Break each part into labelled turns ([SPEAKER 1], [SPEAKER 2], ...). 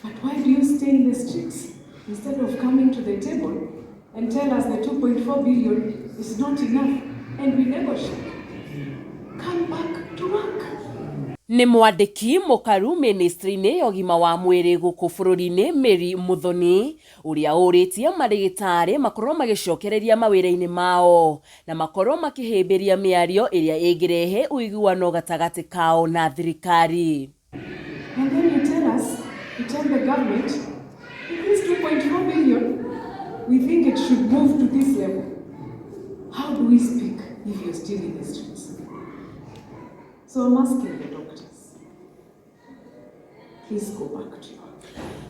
[SPEAKER 1] But why do you stay in the streets instead of coming to the table and tell us the 2.4 billion is not enough and we negotiate? Come back to work.
[SPEAKER 2] Nĩ mwandĩki mũkaru ministry-inĩ ya ũgima wa mwĩrĩ gũkũ bũrũri-inĩ Mary Muthoni, ũrĩa ũrĩtie marĩgĩtarĩ makorwo magĩcokereria mawĩra-inĩ mao na makorwo makĩhĩmbĩria mĩario ĩrĩa ĩngĩrehe ũiguano gatagatĩ kao na thirikari.
[SPEAKER 1] And then you tell us, you tell the government, this 2.4 billion, we think it should move to this level. How do we speak if you're still in the streets? So I'm asking the doctors, please go back to your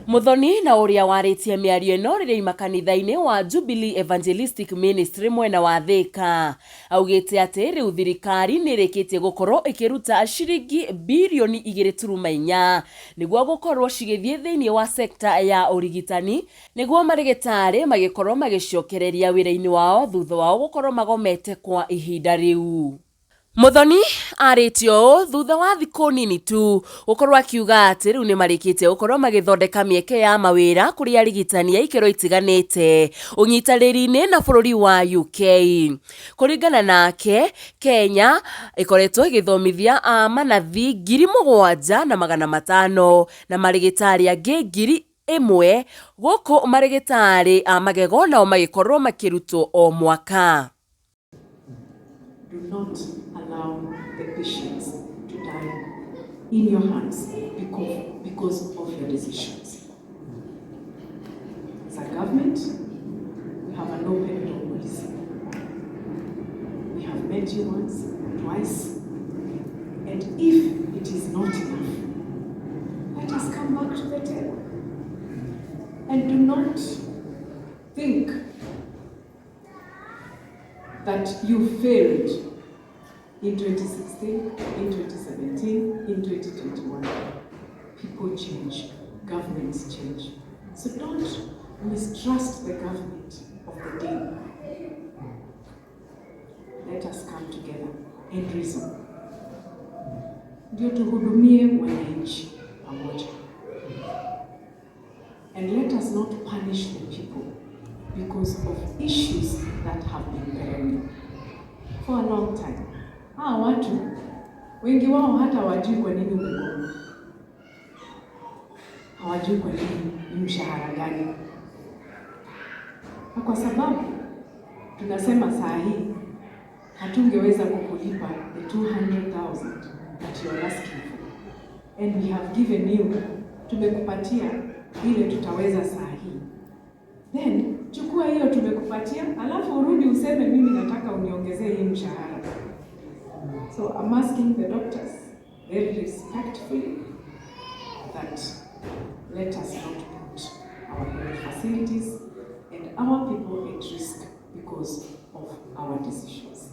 [SPEAKER 2] Muthoni na ũrĩa warĩtie mĩario ĩno rĩrĩa aima kanitha-inĩ wa Jubilee Evangelistic Ministry mwena wa Thĩka, augĩte atĩ rĩu thirikari nĩ ĩrĩkĩtie gũkorwo ĩkĩruta ciringi birioni 2.4 nĩguo gũkorwo cigĩthiĩ thĩinĩ wa sekta ya ũrigitani, nĩguo marĩgĩtarĩ magĩkorwo magĩcokereria wĩra-inĩ wao thutha wao gũkorwo magomete kwa ihinda rĩu. Muthoni arĩtie ũũ thutha wa thikũ nini tu gũkorwo akiuga atĩ rĩu nĩ marĩkĩtie gũkorwo magĩthondeka mĩeke ya mawĩra kũrĩ arigitani a ikĩro itiganĩte ũnyitanĩri-inĩ na bũrũri wa UK. Kũringana nake, Kenya ĩkoretwo ĩgĩthomithia a manathi 7,500 na marĩgĩtarĩ angĩ 1,000, gũkũ marĩgĩtarĩ a magego nao magĩkorwo makĩrutwo o mwaka.
[SPEAKER 1] Do not allow the patients to die in your hands because of your decisions. As a government, we have an open door policy. We have met you once, twice, and if it is not enough, let us come back to the table. And do not think that you failed in 2016, in 2017, in 2021. People change, governments change. So don't mistrust the government of the day. Let us come together and reason. Ndio tuhudumie wananchi pamoja. And let us not punish the people because of issues that have been perennial for a long time. Hawa watu wengi wao hata hawajui kwa nini umegoma, hawajui kwa nini ni mshahara gani, na kwa sababu tunasema saa hii hatungeweza kukulipa the 200,000 that you are asking for, and we have given you, tumekupatia ile tutaweza saa hii, then chukua hiyo tumekupatia, alafu urudi useme, "Mimi nataka uniongezee hii mshahara." So I'm asking the doctors very respectfully that let us not put our health facilities and our people at risk because of our decisions.